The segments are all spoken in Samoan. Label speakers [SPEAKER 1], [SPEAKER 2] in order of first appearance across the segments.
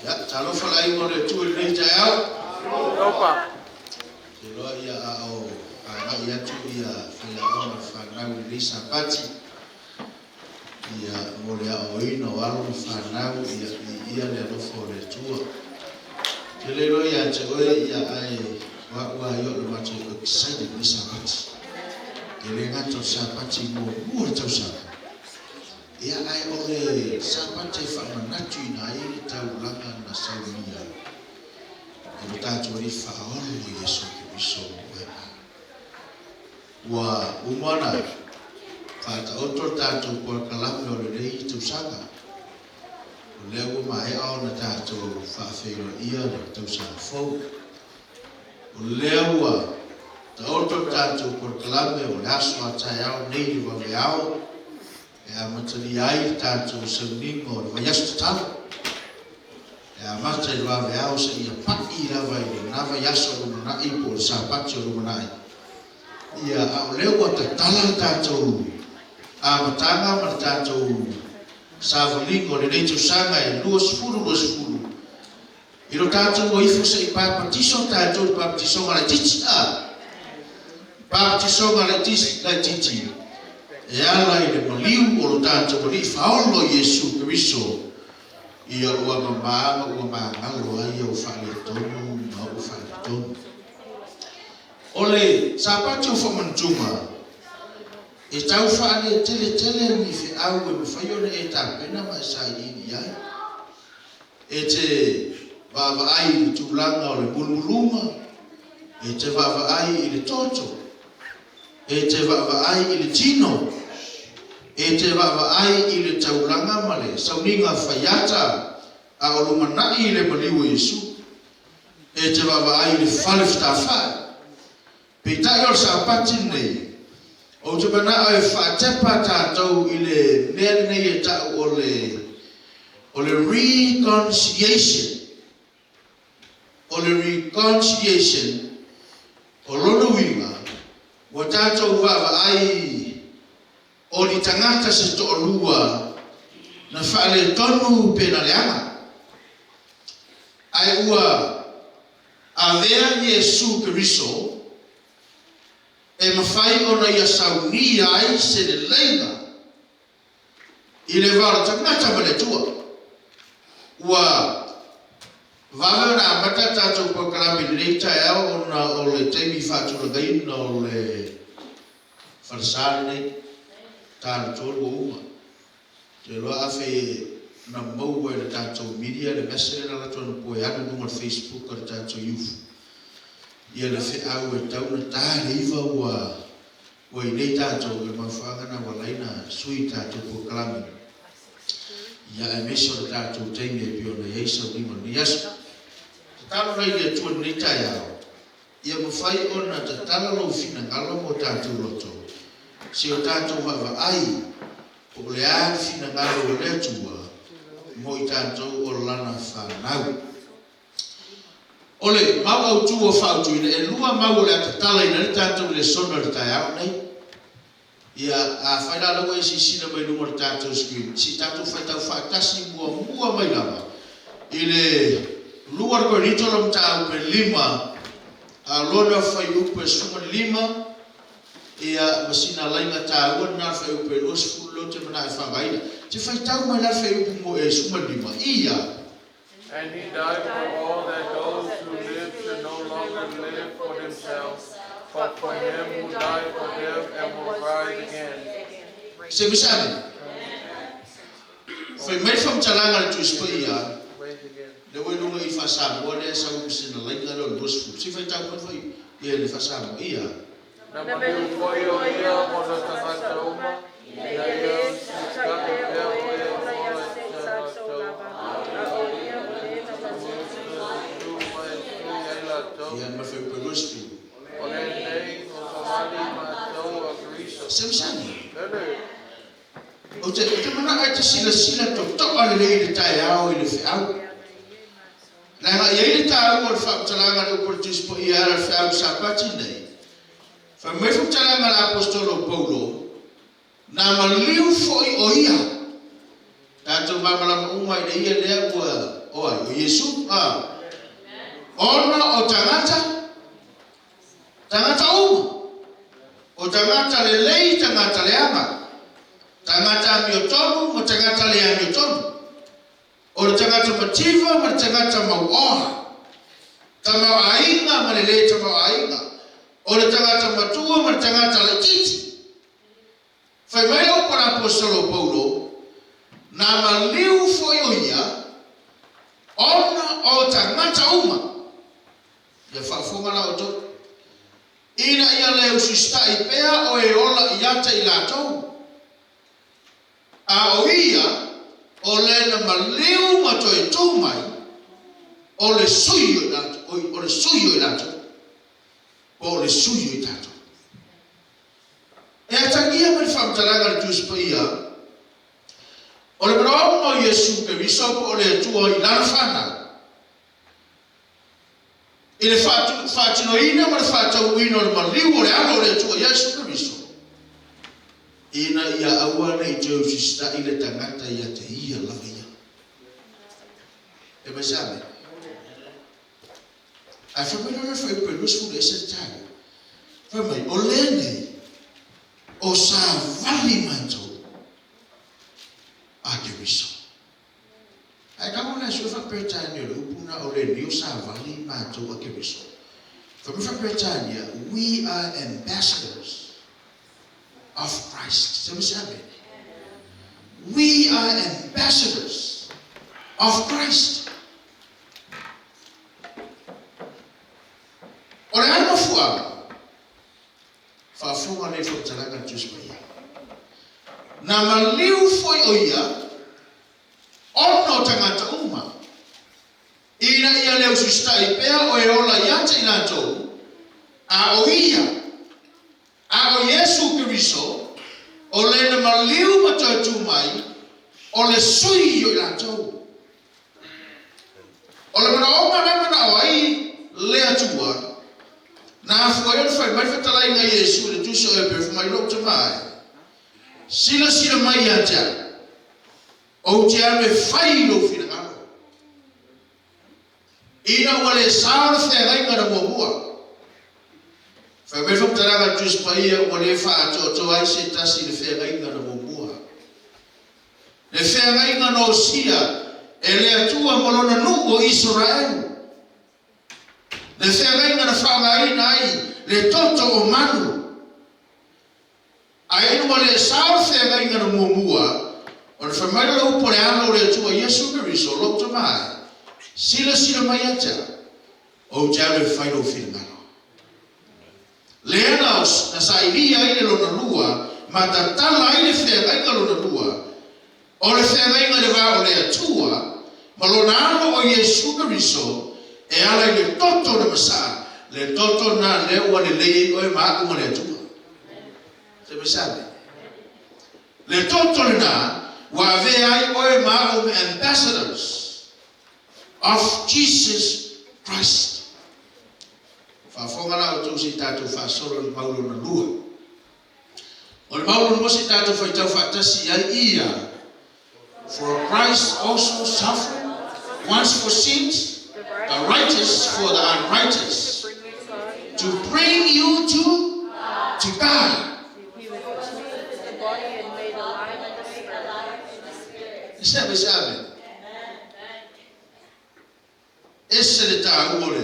[SPEAKER 1] Ia, talofa le aiga o le Atua i lenei taeao.
[SPEAKER 2] Opa.
[SPEAKER 1] Ou te iloa ia a o agai atu ia faiaoga ma fanau i lenei Sapati, ia mo le aoaoina o alo ma fanau, ia viia le alofa o le Atua. Ou te le iloa ia te oe, ia ae o au lava ia o le matou excited i lenei Sapati. E le gata o le Sapati muamua o le tausaga, Ia, ae o le Sapati e faamanatuina ai le taulaga na saunia e lo tatou Alii Faaolo o Iesu Keriso mo oe ma au. Ua uma ona faataoto le tatou polokalame o lenei tausaga. O lea ua maea ona tatou faafeiloaia le tausaga fou. O lea ua taoto le tatou polokalame o le aso a taeao nei i le vaveao e amatalia ai le tatou sauniga o le vaiaso tatalo. E amata i le vaveao seia pa'i lava i lena vaiaso o lumanai po o le Sapati o lumanai. Ia, a o lea ua tatala le tatou amataga ma le tatou savaliga o lenei tausaga e 2020, I lo tatou ua ifo se i papatiso tatou i le papatisoga laitiiti, a? Papatisoga laitiiti e ala i le maliu o lo tatou Alii Faolo Iesu Keriso, ia ua mama ma ua magalo ai ou faaletonu ma ou faaletonu. O le Sapati o Faamanatuga, e tau faaleteletele ni feau e mafai ona e tapena ma e sailiili i ai. E te vaavaai i le tulaga o le mulumuluga, e te vaavaai i le toto, e te vaavaai i le tino, e te vaavaai i le taulaga ma le sauniga faiata a o lumanai i le maliu o Iesu, e te vaavaai i le fale fetafai. Peitai o le Sapati lenei, ou te manao e faatepa tatou i le mea lenei e ta'u o le, o le reconciliation. O le reconciliation, o lona uiga, ua tatou vaavaai o ni tagata se to'alua na faaletonu pe na leaga, ae ua Avea Iesu Keriso e mafai ona ia saunia ai se leleiga i le va o le tagata ma le Atua. Ua vave ona amata le tatou polokalame i lenei taeao ona o le taimi faatulagaina o le falesa lenei, ta le 3 ua uma. Ou te iloa afai na maua e le tatou media le mese lea na alu atu anapo e alu i luga o le Facebook a le tatou youth ia le feau e tau na ta le iva ua ua i nei tatou o le mafuaaga na ua alai na sui tatou polokalame ia aemaise o le tatou taimi e pei ona i ai sauniga o lenei aso. Tatalo la i le Atua i lenei taeao ia mafai ona tatala lou finagalo mo tatou loto se o tatou vaavaai Po o le a le finagalo o le Atua mo i tatou o Lana fanau. O le mau autu ua faaautuina, e lua mau o le a tatalaina ai le tatou lesona i le taeao nei. Ia, afai la o lea ua e silasila mai i luga o le tatou screen, se i tatou faitau faatasi muamua mai lava i le 2 Korinito lona mataupu e 5, a o lona fuaiupu e 15, Ia, ma sina laina taua lena le fuaiupu e 20 lea ou te manao e faavaina. Te faitau mai la le fuaiupu mo e 15. Ia.
[SPEAKER 2] And he died for all that those who live should no longer live for themselves, but for him who died for them and will rise again.
[SPEAKER 1] Se misane. Fai mai le faamatalaga a le Tusi Paia, lea ua i luga i Faa-Samoa lea e sau ma sina laina lea o le 20. Se i faitau mai foi ia le Faa-Samoa. Ia.
[SPEAKER 2] Na maliu foi o ia ona tagata uma, ina ia usitai pea o e ola i se latou.
[SPEAKER 1] Ia, ma le fuaiupu e 20.
[SPEAKER 2] O lenei o savali matou a Keriso.
[SPEAKER 1] Se misane. Ou te, ou te manao e te silasila totoa lelei i le taeao i le feau. Leaga e i ai le taua o le faamatalaga a le upu a le Tusi Paia e ala i le feau i le Sapati lenei. Fai mai le faamatalaga a le Aposetolo o Paulo, Na maliu foi o ia. Tatou malamalama uma i le ia lea ua, o ai? O Iesu, ona o tagata, tagata uma, o tagata lelei, tagata leaga, tagata amiotonu ma tagata le amiotonu, o le tagata mativa ma le tagata mauoa, tamaoaiga ma le lē tamaoaiga, o le tagata matua ma le tagata laitiiti. Fai mai le upu a le Aposetolo o Paulo, Na maliu foi o ia ona o tagata uma. Ia faafofoga la outou, ina ia le usita'i pea o e ola ia te i latou, a o ia o le na maliu ma toe tu mai, o le sui o i latou, o le sui o i latou, po o le sui o i tatou. E atagia mai le faamatalaga a le Tusi Paia, o le manaoga o Iesu Keriso po o le Atua i Lana fanau, i le faatinoina ma le faataunuuina o le maliu o le Alo o le Atua Iesu Keriso, ina ia aua ne i toe usita'i le tagata ia te ia lava ia. E mai se amene? Ae fai mai loa le fuaiupu e 21 le taua. Fai mai, o lenei, o savali matou a Keriso. Ae tago le aso e faa-Peretania o le upu na o lenei o savali matou a Keriso. Fai mai faa-Peretania, we are ambassadors of Christ. Se mai se amene? We are ambassadors of Christ. O le a le mafuaaga? Faafofoga nei faamatalaga a le Tusi Paia. Na maliu foi o ia ona o tagata uma, ina ia le usita'i pea o e ola ia te i latou, a o ia, a o Iesu Keriso, o le na maliu ma toe tu mai, o le sui o i latou. O le manaoga lea e manao ai le Atua, na afua ai ona fai mai le fetalaiga a Iesu i le Tusi o Epefu, Fai mai, Lou tama e, silasila mai ia te au, ou te alu e fai i lou finagalo. Ina ua le sao le feagaiga na muamua, fai mai le faamatalaga a le Tusi Paia, ua le faaatoatoa ai se tasi i le feagaiga na muamua. Le feagaiga na osia e le Atua ma Lona nuu o Isaraelu. Le feagaiga na faaaogaina ai le toto o manu. Ae ina ua le sao le feagaiga na muamua, ona fai mai lea o le upu a le Alo o le Atua Iesu Keriso, Lou tama e, silasila mai ia te au, ou te alu e fai lou finagalo. Lea na sailia ai le lona lua ma tatala ai le feagaiga lona lua, o le feagaiga i le va o le Atua ma Lona Alo o Iesu Keriso e ala i le toto o le masaa, le toto lena lea ua lelei ai oe ma a'u ma le Atua. Se mai sale. Le toto lena ua avea ai oe ma a'u ma ambassadors of Jesus Christ. Faafofoga la outou se i tatou faasolo i le mau lona lua. O le mau lona lua se i tatou faitau faatasi i ai ia, For Christ also suffered once for sins, the righteous for the unrighteous, to bring you to to God. Se se ave. Ese le taua o le,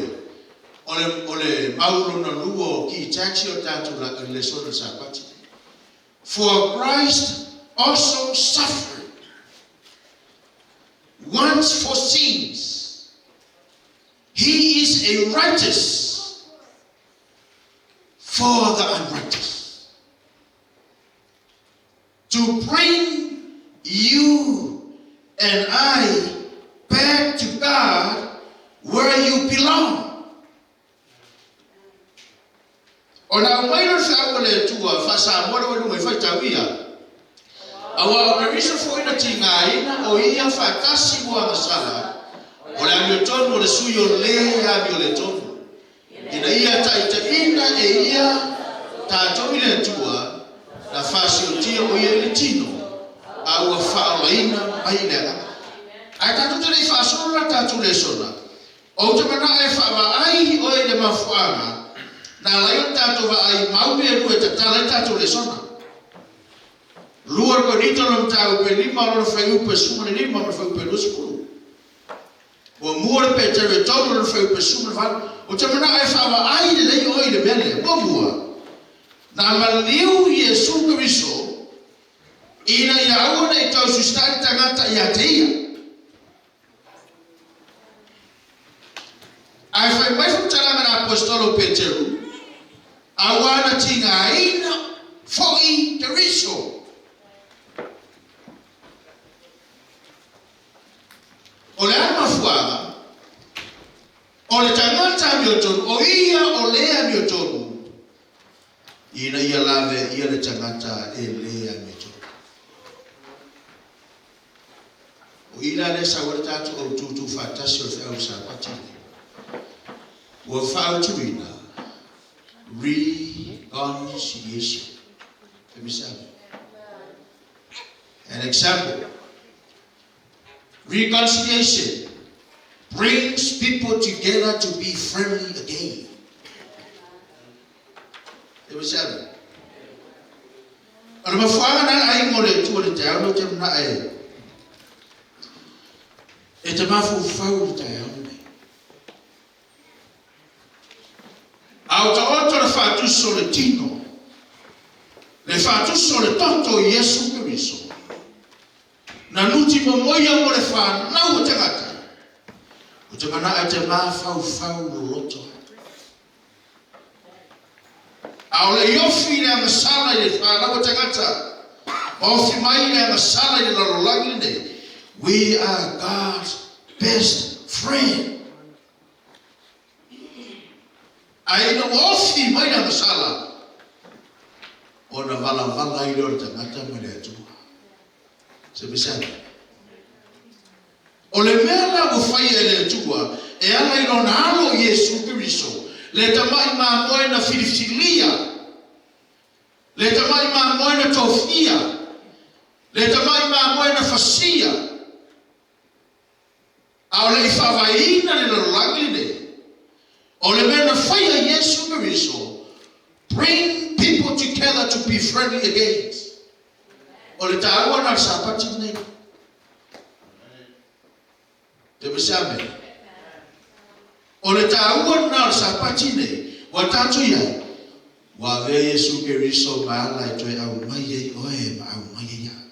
[SPEAKER 1] o le, o le mau lona lua o ki taxi o tatou la, lesona le Sapati. For Christ also suffered once for sins. He is a righteous for the unrighteous. To bring you and I back to God where you belong. Ona aumai lea o le feau a le Atua, faa-Samoa lea ua i luga i faitau ia. Aua o Keriso foi na tigaina o ia faatasi mo agasala, o le amiotonu o le sui o le amioletonu. Ina ia taitaiina e ia tatou i le Atua, na fasiotia o ia i le tino, a ua faaolaina mai i le agaga. Ae tatou te le i faasolo la tatou lesona, ou te manao e faavaai oe i le mafuaaga na ala ai ona tatou vaai mau mea e lua e tatala ai tatou lesona. 2 Korinito lona mataupu e 5 lona fuaiupu e 15 ma le fuaiupu e 20. Muamua le Peteru e 3 lona fuaiupu e 18. Ou te manao e faavaai lelei oe i le mea lea. Muamua, na maliu Iesu Keriso ina ia aua ne i taususitai le tagata ia te ia. Ae fai mai faamatalaga a le Aposetolo o Peteru, Auā na tigaina foʻi Keriso. O le a le mafuaaga? O le tagata amiotonu, o ia o le amiotonu, ina ia laveaia le tagata e le amiotonu. O i la lea sau ai le tatou au tūtū faatasi o le feau Sapati lenei. Ua faautuina reconciliation. Let me say. An example. Reconciliation brings people together to be friendly again. Let me say. O le mafuaaga na le aiga o le Atua i le taeao lenei ou te manao e e te mafaufau i le taeao lenei. A o taoto le faatuso o le tino, le faatuso o le toto i Iesu Keriso, na nuti momoia mo le fanau o tagata, ou te manao e te mafaufau loloto ai. A o le i ofi i le agasala i le fanau a tagata, ma ofi mai i le agasala i le lalolagi lenei, we are God's best friend. Ae ina ua ofi mai le agasala, ona valavala ai lea o le tagata ma le Atua. Se mesana. O le mea la ua faia e le Atua e ala i Lona Alo Iesu Keriso, le tamai mamoe na filifilia, le tamai mamoe na tofia, le tamai mamoe na fasia, a o le i faavaeina le lalolagi lenei, o le mea na faia e Iesu Keriso, bring people together to be friendly again. O le taua na o le Sapati lenei. Te mese amene. O le taua lena o le Sapati nei, ua tatou i ai, ua avea Iesu Keriso ma ala e toe aumai ai oe ma aumai ai au.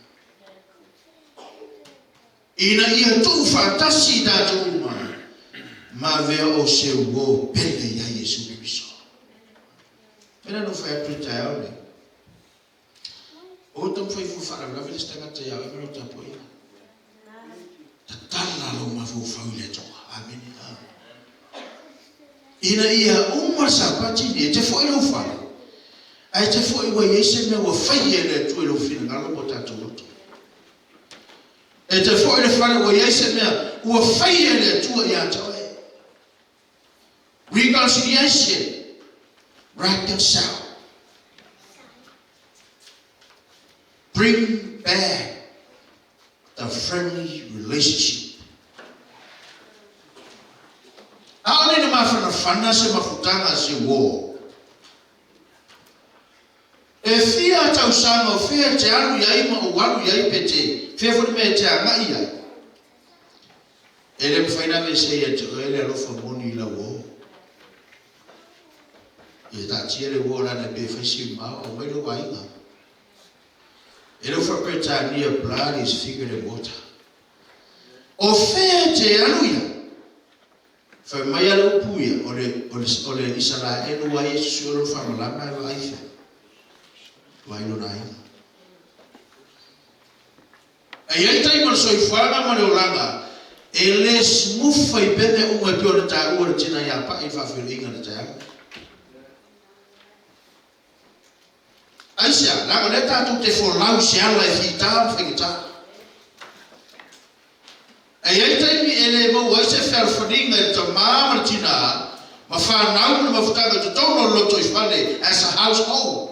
[SPEAKER 1] Ina ia tuu faatasi i tatou uma, ma avea o se uo pele ia Iesu Keriso. Pena no whai atu i taeao nei. O taumafai fua faalavelave le isi tagata ia oe ma lau tapuaiga. Tatala lou mafaufau i le Atua. Amene. Ina ia uma le Sapati nei, e te foi i lou fale, ae te foi ua i ai se mea ua faia e le Atua i lou finagalo ma o tatou loto. E te foi i le fale ua i ai se mea ua faia e le Atua ia te oe. Reconciliation, reconcile. Bring back the friendly relationship. ʻAʻole na mafanafana se mafutaga se uō. E fia tausaga o fea e te alu i ai ma ou alu i ai pe te fea foi le mea e te agai i ai. E le mafai ona aveesea ia te oe le alofa moni i lau uo. Ia taatia le uo lana pe fai si mao, aumai lou aiga. E le o faa-Peretania, blood is thicker than water. O fea e te alu ia? Fai mai a le upu ia, o le, o le, o le Isaraelu ai e susue lona faamalama e vaai fea? Vaai lona aiga. E i ai taimi o le soifuaga ma le olaga e le smufa i pea mea uma e pei ona taua e le tina ia Paʻi i le faafeiloaiga i le taeao. Aisea? Leaga o lea tatou te folau i se ala e fita ma faigata. E i ai taimi e le maua ai se fealofaniga i le tamā ma le tinā ma whanau ma le mafutaga i totonu o le lotoifale as a household.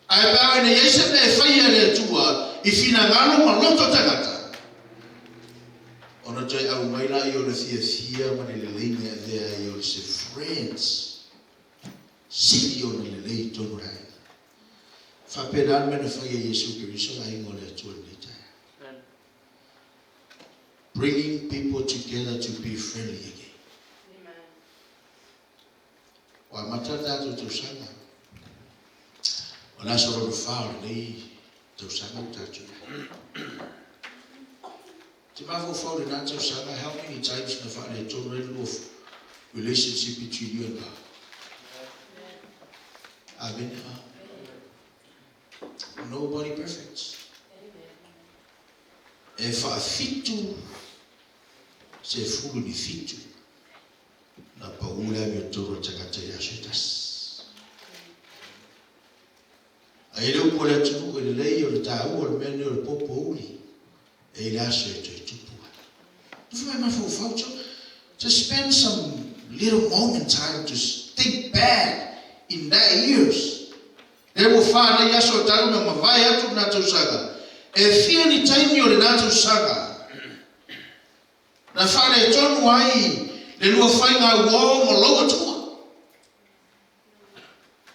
[SPEAKER 1] Ae pe a ina i ai se mea e faia e le Atua I finagalo ma loto o tagata, ona toe aumai lea o le fiafia ma le lelei mea e avea ai o se friends sili ona lelei i totonu o le aiga. E faapena le mea na fai e Iesu Keriso le aiga o le Atua i lenei taeao. Bringing people together to be friendly again. Ua amata le tatou tausaga. O le aso lona fa o lenei tausaga ua tatou i ai. Te mafaufau i lena tausaga, how many times na faaletonu ai le lua relationship between you and God? Amene. Nobody perfect. E faafitu sefulu ni fitu na pau le amiotonu a le tagata i le aso e tasi. A i le upu a le atunuu e lelei o le taua o le mea lenei o le popo uli e i le aso e toe tupu ai. Nofo mai mafaufau to to spend some little moment time to think back in that years. Lea ua fa nei aso e talu na mavae atu lena tausaga. E fia ni taimi o lena tausaga Na faaletonu ai le lua faiga uo ma lou Atua.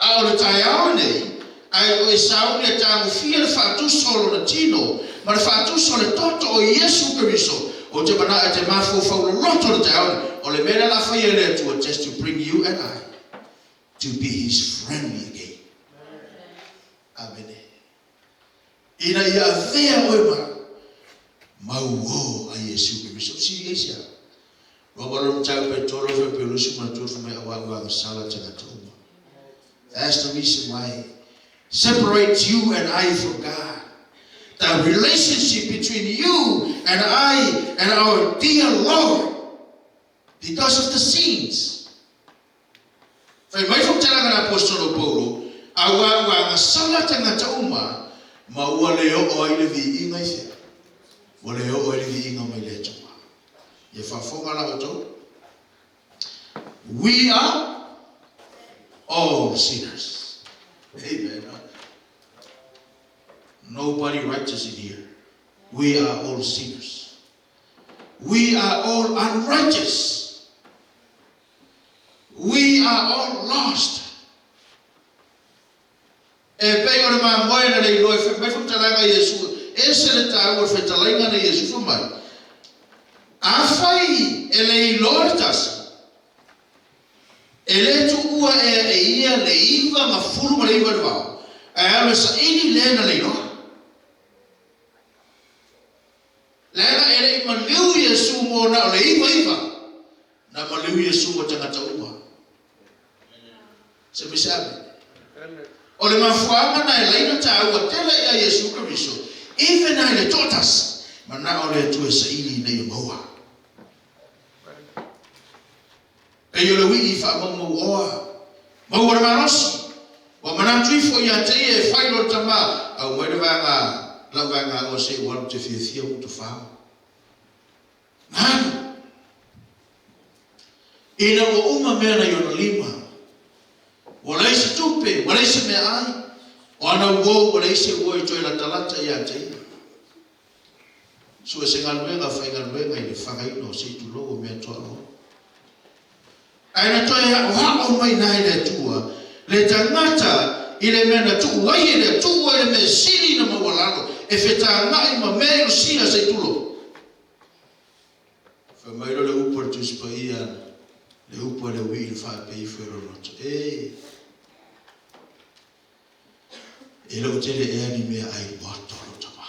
[SPEAKER 1] A o le taeao lenei, ai o e sauni e tagofia le faatuso o lona tino ma le faatuso o le toto o Iesu Keriso, ou te manao e te mafaufau loloto i le taeao lenei, o le mea lea o le a faia e le Atua, just to bring you and I to be His friendly again. Amene. Ina ia avea oe ma mau o a Iesu Keriso. Sili ai se a? Roma lona mataupu e tolu afe pe lusu ma le tolu mai aua ua agasala tagata uma. That's the reason why separates you and I from God. The relationship between you and I and our dear Lord because of the sins. Fai mai whakatalaga na Apostolo Paulo, aua ua agasala tagata uma, ma ua le oo ai le viiga i fea? Ua le oo ai le viiga mai le Atua. Ia faafofoga la outou. We are all sinners. Amen. Nobody righteous in here. We are all sinners. We are all unrighteous. We are all lost. E pei o le mamoe na le iloa e fai mai faamatalaga a Iesu, e ese le taua o le fetalaiga na Iesu fai mai, Afai e le iloa le tasi, e le tuua ea e ia le 99 i le vao, ae alu e saili le na le iloa. Leaga e le i maliu Iesu mo na o le iva iva, na maliu Iesu mo tagata uma. Se me sabe. O le mafuaaga na e laina taua tele ia Iesu Keriso, even ai le toatasi, manao le Atua e saili ina ia maua. Pei o le uii i faamaumau oa, maua le malosi, ua manatu ifo ia te ia e fai lona tama, aumai le vaega, lau vaega oa se i ou alu te fiafia ua tofao. Nalu! Ina ua uma mea na i ona lima, ua leai se tupe, ua leai se meaai, o ana uou ua leai se uo e toe latalata ia te ia. Sue se galuega faigaluega i le fagaina o se itulou o mea toaloa. Ae na toe aoao mai na e le Atua le tagata i le mea na tuu ai e le Atua i le mea sili na maualalo e fetagai ma mea i Lusia se itulou. Fai mai loa le upu a le Tusi Paia, le upu a le uii na faapea ifo e loloto, E! E le o tele ea ni mea ai ua tolo tama.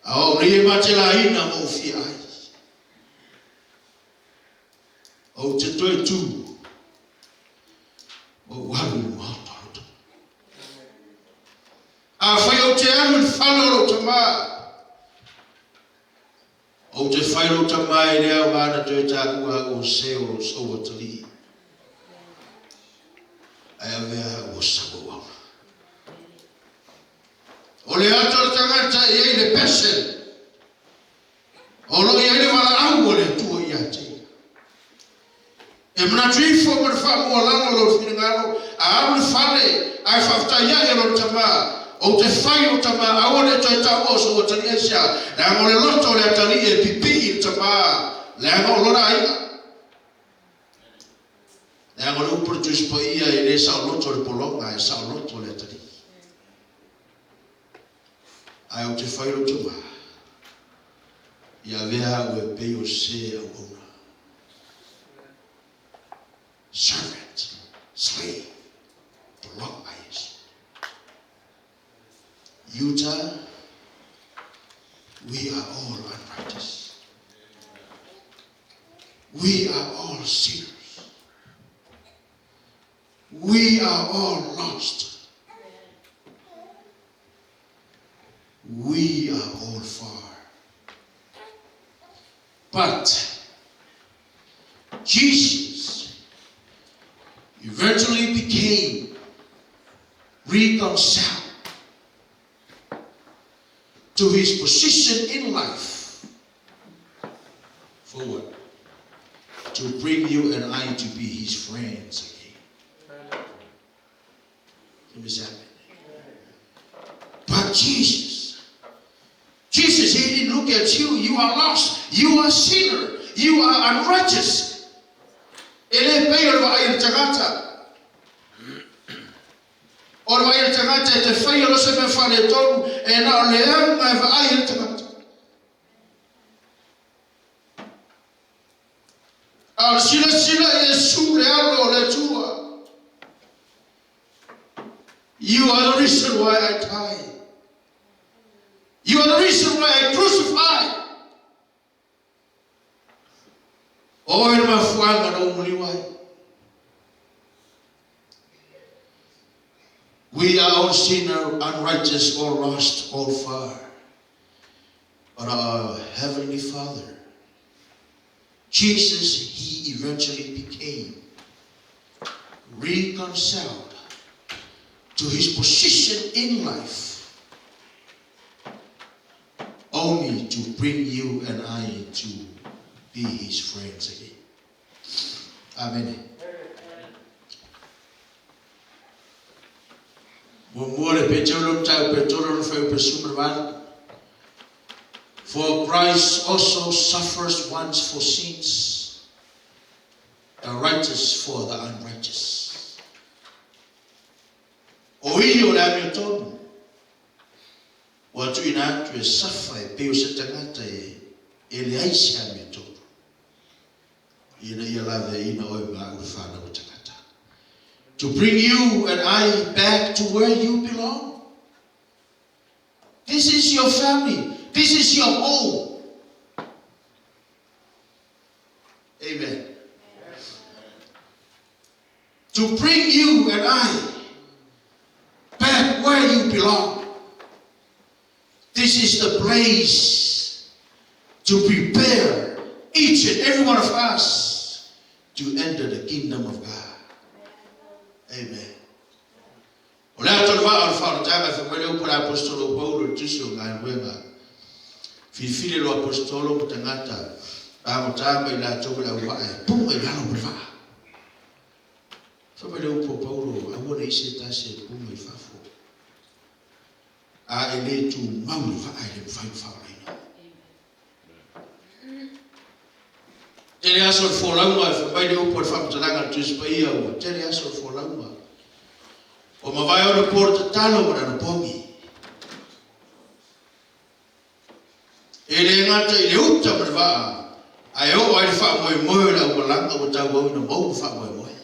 [SPEAKER 1] A o nei e matelaina ma ou fia ai. Ou te toe tū, ma ou alu i le maota o lou tama. Afai ou te alu i le fale o lou tama, ou te fai lou tama e le aoga na toe taua au o se o lou sou atalii, ae avea au o sau auauna. O le ata o le tagata e i ai le passion, o lo o i ai le valaau a le Atua ia te ia. E manatu ifo ma le faamualalo lou finagalo, a alu i le fale, ae faafetai ae lona tama. Ou te fai lou tamā, aua ne i toe taua o sou atalii. Aisea? Leaga o le loto o le atalii e pipii i le tamā, leaga o lona aiga. Leaga o le upu a le Tusi Paia, e le saoloto le pologa, ae saoloto le atalii. Ae ou te fai lou tamā, ia avea au e pei o se auauna. Servant, slave, pologa Iesu. Utah, we are all unrighteous. We are all sinners. We are all lost. We are all far. But Jesus eventually became reconciled to his position in life. For what? To bring you and I to be his friends again. But Jesus, Jesus, he didn't look at you. You are lost. You are sinner. You are unrighteous. E le pei o le vaai a le tagata. O le vaai a le tagata e te faia loa se mea faaletonu, e na o le auga e vaai ai le tagata. A o le silasila i Iesu le Alo o le Atua. You are the reason why I died. You are the reason why I crucified. O oe le mafuaaga na ou muliu ai. We are all sinner, unrighteous, all lost, all far. But our Heavenly Father, Jesus, He eventually became reconciled to His position in life only to bring you and I to be His friends again. Amene. Muamua le Petero le Mataupu Petoro le Fuaiupu 18. For Christ also suffers once for sins, the righteous for the unrighteous. O ia o le amiotonu, ua tuuina atu e safa e pei o se tagata e e leai se amiotonu, ina ia laveaiina oe ma au le whanau o tagata. To bring you and I back to where you belong. This is your family. This is your home. Amen. To bring you and I back where you belong. This is the place to prepare each and every one of us to enter the kingdom of God. Amen. O le ata o le vaa o le faaolataga e fai mai le upu a le Aposetolo o Paulo i le Tusi o Galuega, Filifili e lo Aposetolo ma tagata pagota ma i latou o le auvaa e puga i lalo ma le vaa. Fai mai le upu a Paulo, Aua ne i se tasi e puga i fafo, a e le tumau le vaa e le mafai ona faaolaina. Tele aso o le folauga, e fai mai le upu a le faamatalaga a le Tusi Paia, ua tele aso o le folauga. Ua mavae ona po le tatalo ma le anapogi. E le gata i le uta ma le vaa, ae oo ai le faamoemoe o le aumalaga ua tauau ina maua faamoemoe.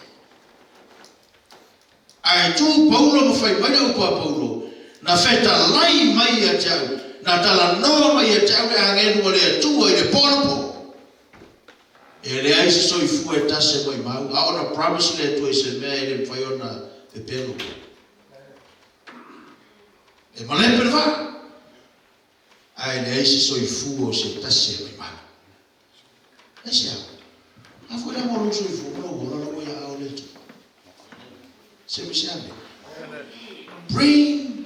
[SPEAKER 1] Ae tu Paulo ma fai mai le upu a Paulo, Na fetalai mai ia te au, na talanoa mai ia te au le agelu a le Atua i le po anapo. E leai se soifua e tasi e maimau, a ona promise le Atua i se mea e le mafai ona pepelo. E malepe le vaa, ae leai se soifua o se tasi e maimau. Aisea? A foi la mo lou soifua ma lou ola la ua ia ao le Atua. Se me se ame. Bring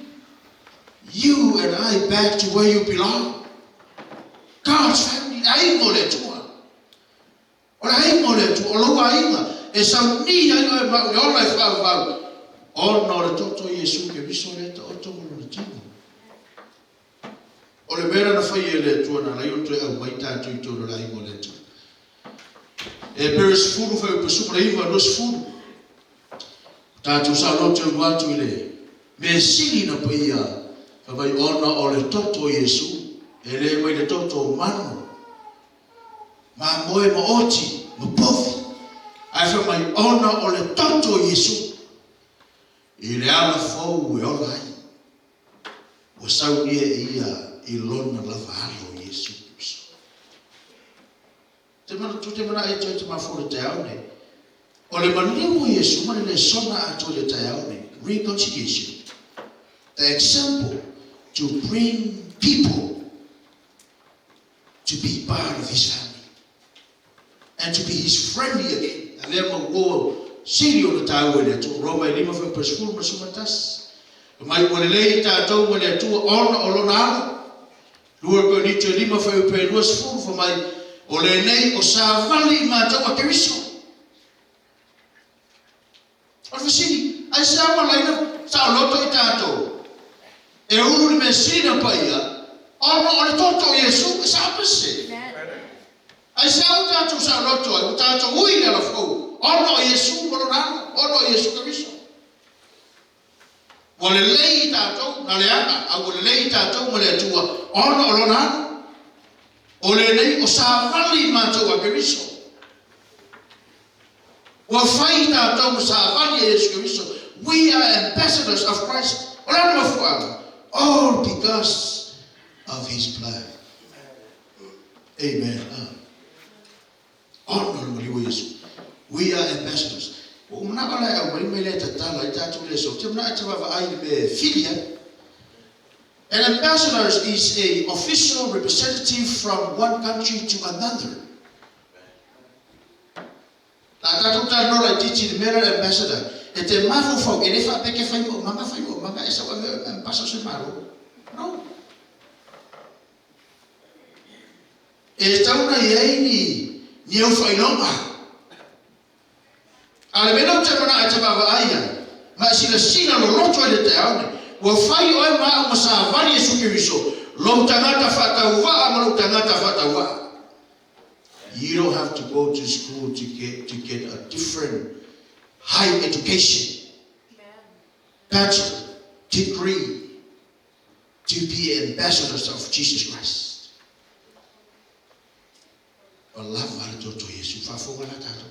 [SPEAKER 1] you and I back to where you belong. God's family, le aiga o le Atua. O le aiga o le Atua, o lou aiga, e sauni ai oe ma au i le ola e faaauau, ona o le toto o Iesu Keriso lea e taoto ma lona tino. O le mea lea na faia e le Atua na ala ai ona toe aumai tatou i totonu o le aiga o le Atua. Hebere 10 fuaiupu 19, 20. Ua tatou saoloto e ua atu i le mea sili na paia fai mai ona o le toto o Iesu, e le mai le toto o manu, mamoe ma oti ma povi, ae fai mai ona o le toto o Iesu i le ala fou e ola ai. Ua saunia e ia i lona lava Alo o Iesu Keriso. Te manatu te manaʻo e toe te mafua i le taeao nei. O le maliu o Iesu ma le lesona atoa i le taeao nei, reconciliation, the example to bring people to be part of his family and to be his friendly again. A lea ma ua sili ona taua i le Atua. Roma e 5 fuaiupu 10 ma le 11. Fai mai ua lelei i tatou ma le Atua ona o lona Alo. 2 Korinito e 5 fuaiupu e 20, fai mai, O lenei o savali i matou a Keriso. O le fesili, aisea ua laina saoloto i tatou e ulu le mea sili na paia ona o le toto o Iesu? E sao pe sese? Aisea ua tatou saoloto ai, ua tatou ui i le alafou ona o Iesu ma lona Alo, ona o Iesu Keriso? Ua lelei i tatou, na leaga, a ua lelei i tatou ma le Atua ona o Lona Alo. O lenei o savali i matou a Keriso. Ua fai i tatou ma savali a Iesu Keriso. We are ambassadors of Christ. O le a le mafuaaga? All because of His blood. Amen. Ona o le maliu o Iesu. We are ambassadors. Ua ou manao la e aumai mai lea e tatala ai tatou le aso. Ou te manao e te vaavaai i le mea e fili ai. An ambassador is a official representative from one country to another. La a tatou talanoa laitiiti i le mea lea o le ambassador, e te mafaufau e le faapea e fai moomanga, fai moomanga e sau ave oe ma ambassador o se Malo. No. E tatau ona i ai ni ni au faailoga. A o le mea lea ou te manao e te vaavaai ai, ma e silasila loloto ai i le taeao nei, ua fai oe ma au ma savali Iesu Keriso, lou tagata faatauvaa ma lou tagata faatauvaa. You don't have to go to school to get to get a different high education, bachelor degree, to be ambassadors of Jesus Christ. Ua lava le toto o Iesu. Faafofoga la tatou.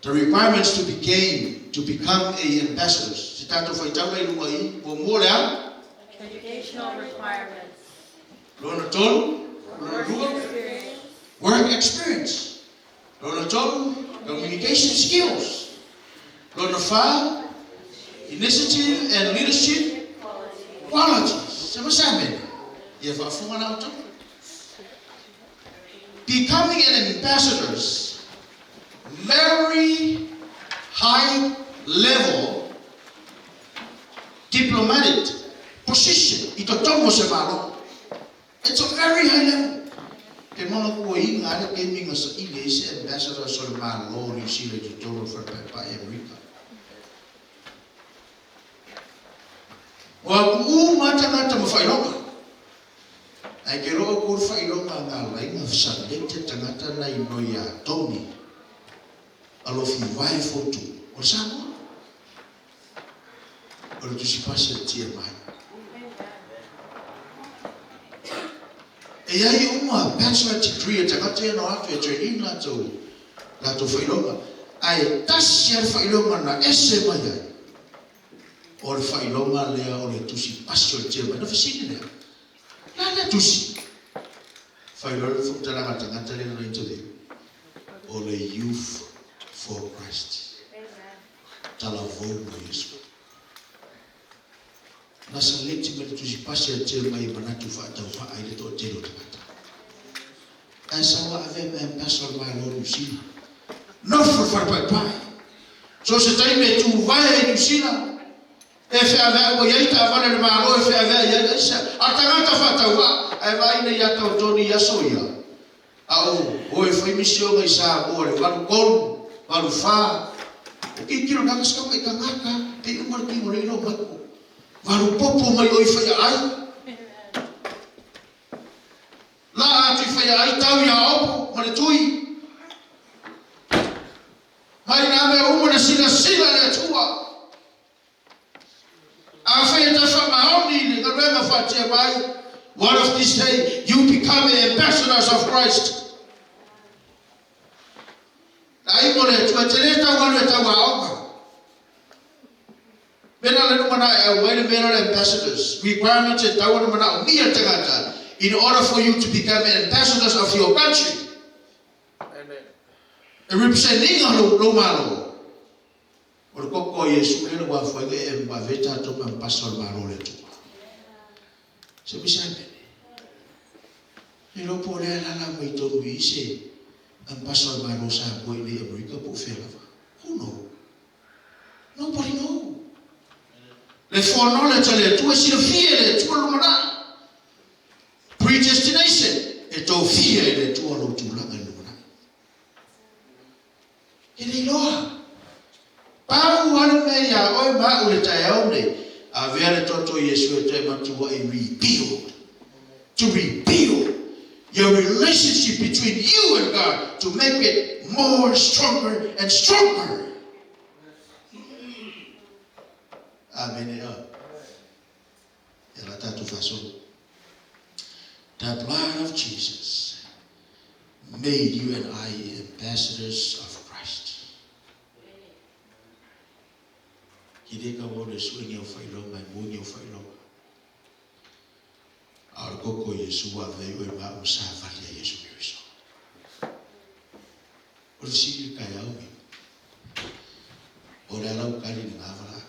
[SPEAKER 1] The requirements to became, to become a ambassadors. Se tatou faitau la i luga i, muamua o le a?
[SPEAKER 3] Educational requirements.
[SPEAKER 1] Lona tolu, lona lua, work experience. Lona tolu, communication skills. Lona fa, initiative and leadership qualities. Se ma sa mena. Ia faafofoga la outou. Becoming an ambassadors, very high level diplomatic position i totonu o se Malo. It's a very high level. Te mana kua inga ale taimi nga saili ai se ambassador so le Malo o Niu Sila i totonu o le Falepaepae i Amerika. Ua puu ma tagata ma faailoga. Ae ke loa ku le faailoga nga laina salete tagata na i noi ia Tony alofi wae fotu o le Samoa. O le Tusi Pasi a le TMI. E i ai uma bachelor degree a tagata ia na o atu e train latou latou faailoga, ae tasi lava le faailoga na ese mai ai, o le faailoga lea o le Tusi Pasi o le TMI. Na fesili lea, le a lea tusi? Fai loa le faamatalaga a le tagata lea na interview, o le Youth for Christ. Talavou ma Iesu. Nasaleti ma le Tusi Pasi a tia mai manatu faatauvaa i le toatele o tagata. Ae sau a avea ma ambassador o le Malo o Niu Sila. Nofo le falepaepae. So se taimi e tuvae ai Niu Sila, e feaveai ua i ai taavale a le Malo e feaveai ai aisa. A o le tagata faatauvaa, ae vaai nei ia Tony i aso ia, A o oe fai misioga i Samoa le 83, 84, o tilotilo le tagata sika mai tagata, pei uma le tino le ilo mai ko. Valu popo mai oi fai aai. whai ai tau ia opo ma le tui. Mai nā mea uma na sila sila le atua. A whai e ta whamaoni le galuega whaatia mai. One of these days, you become ambassadors of Christ. Ai mo le atua, te le tau alu e tau aoga. Mena le numana e au mai le mena le ambassadors. Requirements e tau ana mana o mia tangata in order for you to become ambassadors of your country.
[SPEAKER 2] Amen.
[SPEAKER 1] E representing lo lo malo. O le koko Yesu le wa fo e e ma veta to ma paso le malo le tu. Se mi sa bene. E lo po le la la mai to nui se am paso le malo sa ko i le Amerika po fela. Who know? Nobody know. Le foreknowledge le tu e sila fie le tu lo mana. Predestination e tau fie le tu lo tu la lo mana. E le loa. Pau ale me ia oi ma u le tai au nei. A vea le toto Yesu e te matua e rebuild. To rebuild your relationship between you and God to make it more stronger and stronger. Amen. The blood of Jesus made you and I ambassadors of Christ. Ki le ka wole su ngi o whailo mai mo ngi o whailo. A le koko Yesu wa vei o ma o sa vali a Yesu Kristo. O le sili ka iau mi. O le alau kali le ngā wala.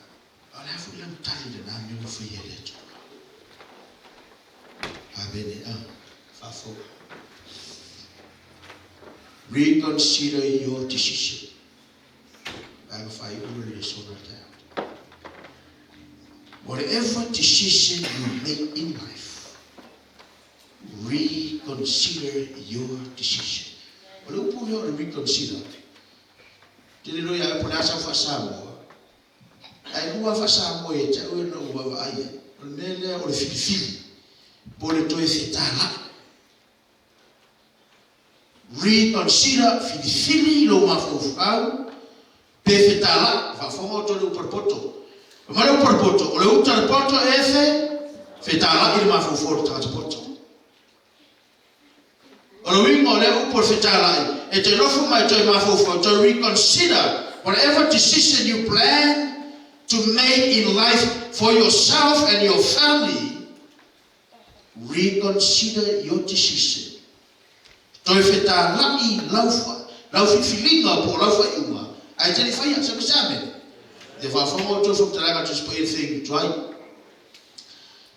[SPEAKER 1] O le afu le mtali le nā mi mo whai e le tu. Amen. Fafo. Reconsider your decision. Whatever decision you make in life, reconsider your decision. O le upu leo le reconsider. Te le loia e pone asa whasamoa. Ai lua whasamoa e te ue na uawa ai. O le mea lea o le filifili. Po le toe fetala. Reconsider filifili lo mafofau. Pe fetala. Whafonga o tole uparpoto. O mare uparpoto. O le utarapoto e fe fetala i le mafofau le tangata poto. O le wingo le upo fetala e te nofu mai toi mafofau to reconsider whatever decision you plan to make in life for yourself and your family. Reconsider your decision. Toi fetala i laufa, laufi filinga po laufa i uma. Ai te whaia, se misame. Te whafonga o tō whakataraga tu spa i tuai.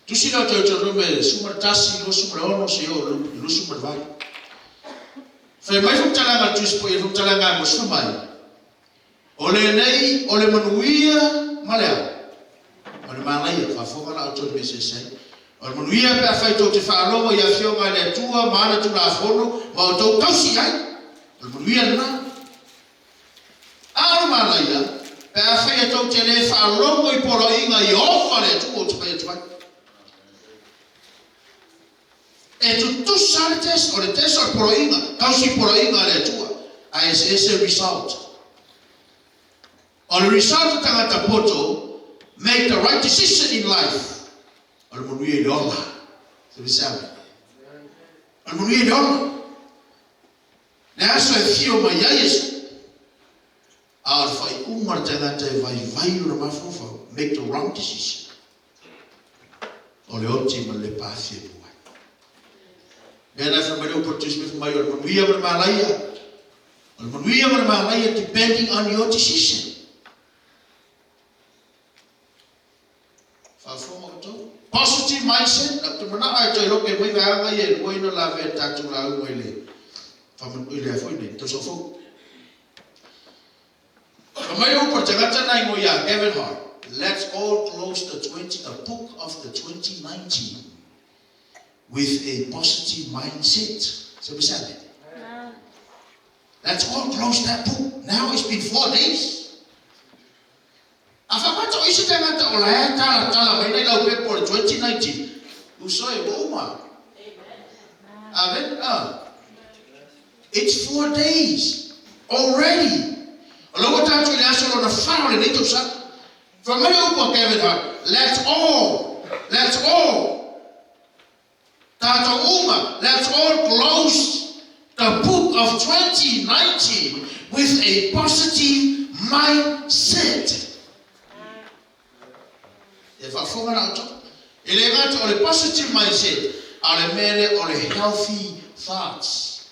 [SPEAKER 1] Tu sina o tō rume sumar tasi, lo sumar ono, se o lo sumar vai. Whai mai whakataraga tu spa i whakataraga mo sumai. O le nei, o le manuia, malea. O le malaia, whafonga la o tō me se sei. O le manuia pe a whai tō te whaalogo i a whionga le atua, maana tu la whono, ma o tō kausi ai. O le manuia lena. A o le malaia, pe a whai a tō te le whaalogo i poro inga i ofa le atua o te whai atu ai. E tutusa le test, o le test o le poro inga, kausi poro inga le atua. A ese ese result. O le result o tangata poto, make the right decision in life. O le manuia i le ola. Se misawe. O le manuia i le ola. Le aso e fio mai ai Yesu. A o le whai uma le tangata e vai vai o le mafofau. Make the wrong decision. O le oti ma le pāthi e puai. Mea nai whamare o portuis me whamai o le manuia ma le malaia. O le manuia ma le malaia depending on your decision. Whafonga o tau. Positive mindset. Na te mana ai toi roke mai vaanga i e rua ina la ve tātou la au mai le whamanu i le afoi nei. Tau sofo. Whamai o por tangata nai mo ia Kevin Hart. Let's all close the book of the 2019 with a positive mindset. So we said it. Let's all close that book. Now it's been 4 days. A whakato isi tangata o la tala tala mai nei lau pepo le 2019. Usoi o uma. Amen. Ah. It's 4 days already. O lea ua tatou i le aso lona fa o lenei tausaga. Fai mai le upu a Kevin Hart, let's all, let's all, tatou uma, let's all close the book of 2019 with a positive mindset. E faafofoga la outou. E le gata o le positive mindset, a o le mea lea o le healthy thoughts.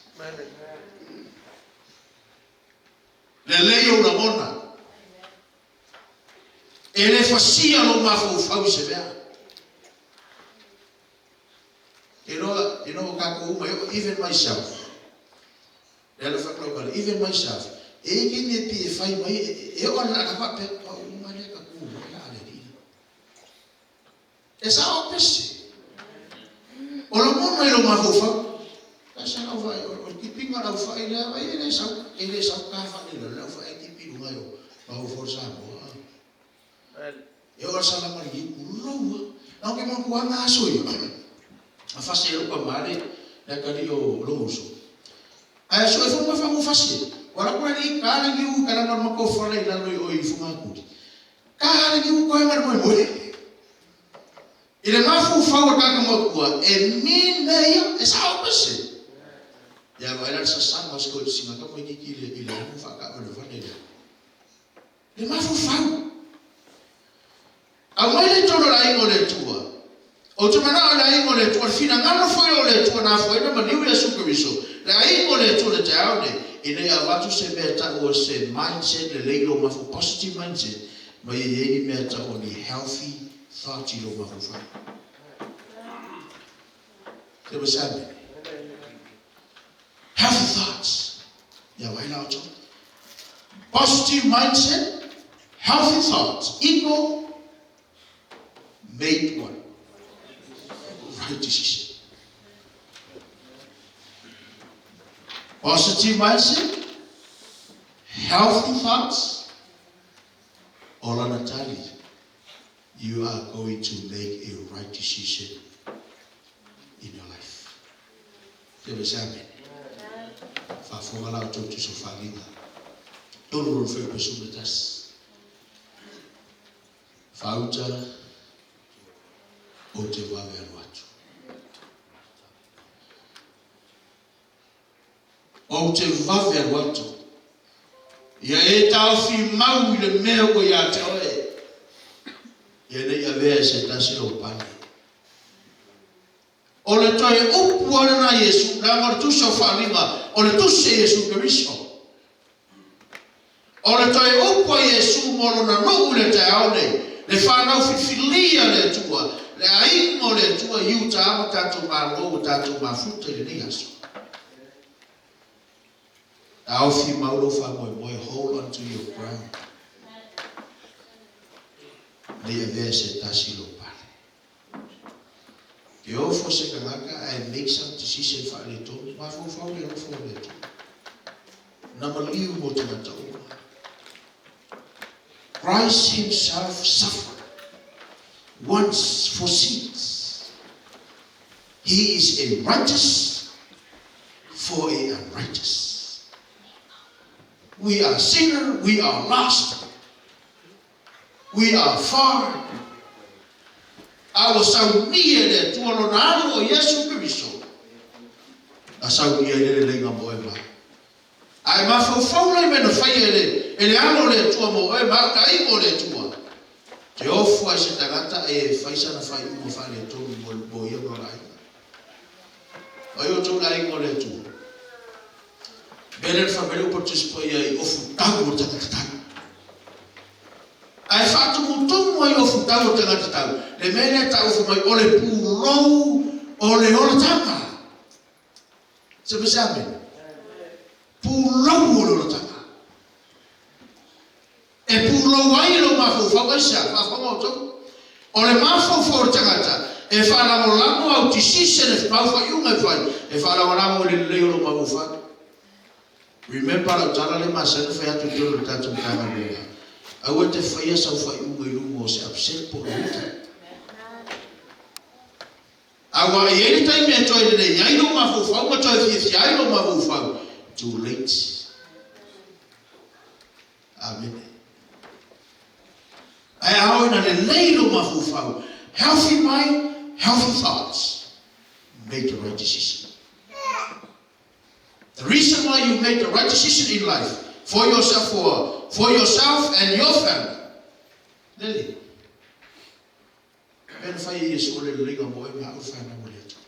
[SPEAKER 1] Lelei ou lagona. E le fasia lou mafaufau i se mea. Iloa, you know, o tatou uma, even myself. Lea na fai atu even myself, e i ai taimi e pei e fai mai, e oo lava i le ata faapea, o au uma lea ka tu mai la a le alii. E sao pese. O lagona i lou mafaufau. Ka sa lau fai, o le tipiga o lau fai lea, ai e le sau, e le sau ka fai le lau fai e tipi i luga i o mafaufau o le Samoa. E oo i le salama le iu, loua. Na o ke makuaga aso ia. A fasi e lou tama le atalii o lou uso. Ae aso e fono ma fasi e. Ua alu atu le alii ta le niu i kalana o le matou fale i lalo i o i Fogatuli. Ta le niu koe ma le moemoe. I le mafaufau o le tagata matua, e mean mea ia, e sao pese. Ia vaai la le sasaga o si toeaina singa tamaititi i le amu faataavalevale lea. Le mafaufau. Aumai le tolu o le aiga o le Atua. Ou te manao i le aiga o le Atua, le finagalo foi o le Atua na afua ai ona maliu Iesu Keriso, le aiga o le Atua i le taeao nei, ina ia avatu se mea e tau o se mindset lelei i lou mafaufau, positive mindset, ma ia i ai ni mea e tau o ni healthy thoughts i lou mafaufau. Se ma se amene. Healthy thoughts. Ia vai la outou. Positive mindset, healthy thoughts equal made what? Right decision. Positive mindset, healthy thoughts, o lana tali, you are going to make a right decision in your life. Te wa se amene. Faafofoga la outou tusa o faaaliga. Tolu lona fuaiupu e 11. Faauta ou te vave alu atu. Ou te vave alu atu. Ia e taofi mau i le mea ua ia te oe. Ia ne i avea e se tasi lou pane. O le toe upu lava lena a Iesu, leaga o le tusi o Faaaliga, o le tusi a Iesu Keriso. O le toe upu a Iesu mo lona nuu i le taeao nei, le fanau filifilia a le Atua, le aiga o le Atua i uta ma tatou malo ua tatou mafuta i lenei aso. Taofi mau lou faamoemoe, hold onto your ground. Ne i avea e se tasi lou pale. Ke ofo se tagata ae make some decision faaletonu, mafaufau le alofa o le Atua. Na maliu mo tagata uma. Christ himself suffered once for sins. He is a righteous for a unrighteous. We are sinner, we are lost. We are far. A ua saunia e le Atua Lona Alo o Iesu Keriso, na saunia ai le leleiga mo oe ma au. A e mafaufau la i mea na faia e le, e le Alo o le Atua mo oe ma au le aiga o le Atua, te ofo ai se tagata e e fai sana faaiuga faaletonu mo, mo ia ma lona aiga. O ai outou le aiga o le Atua? Mea lea na fai mai le upu a le Tusi Paia i ofu tau o le tagata tau. Ae faatumutumu ai ofu tau o tagata tau, le mea lea e tau fai mai o le pulou o le olataga. Se mea se amene? Pulou o le olataga. E pulou ai lou mafaufau aisea? Faafofoga outou. O le mafaufau o le tagata e faalagolago au tisise le mau faaiuga e fai, e faalagolago i le lelei o lou mafaufau. Remember lau tala lea masani ona fai atu i totonu o le tatou Matagaluega, aua e te faia sau faaiuga i luga o se upset po o le uta. Aua e i ai le taimi e toe lelei ai lou mafaufau ma toe fiafia ai lou mafaufau. Too late. Amene. Ae a oo ina lelei lou mafaufau, healthy mind, healthy thoughts, make the right decision. The reason why you make the right decision in life for yourself, for yourself and your family. Lele. Mea na fai e Iesu o le leleiga mo oe ma au whanau o le Atua.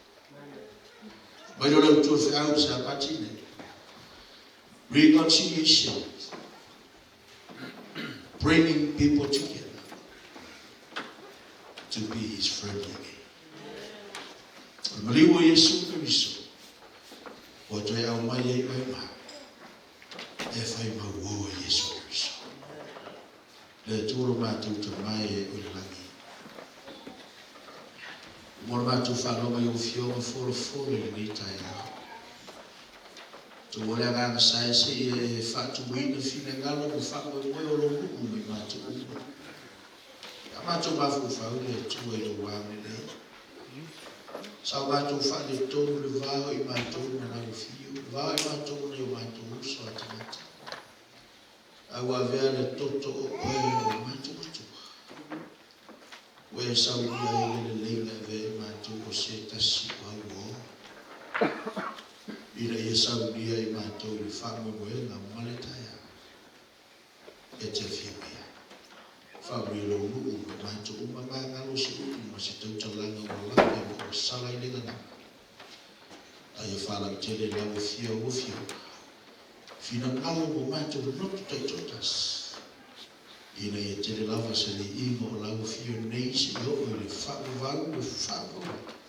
[SPEAKER 1] Mai lo le utu o le feau sa pati nei. Reconciliation. Bringing people together to be his friend again. O le maliu o Iesu Keriso, ua toe aumai ai oe ma au, e fai mauō e Iesu Keriso. Le Atua lo matou tamae e o i le lagi. Mo le matou faaloga i ou afioga folafole i lenei taeao. Tuua le agaga sae seia e faatumuina finagalo ma faamoemoe o lou nuu ma i matou uma. A matou mafaufau le Atua i lou agalelei. Sa o matou faaletonu le va o i matou ma lau afio, le va o i matou ma nai o matou uso a tagata. A ua avea le toto o oe o matou Atua. Ua e saunia ai le leleiga e avea i matou o se tasi o auō, ina ia saunia i matou i le faamoemoega ma le taeao e te afio mai ai. Faamanuia lou nuu ma matou uma magalo se upu ma se tautalaga ua lape ma ua sala i le gagana. A ia faalautele i lau afio au afioga, finagalo mo matou loto taitoatasi, ina ia tele lava se liiga o lau afio nei seia oo i le faavavau e faavavau atu.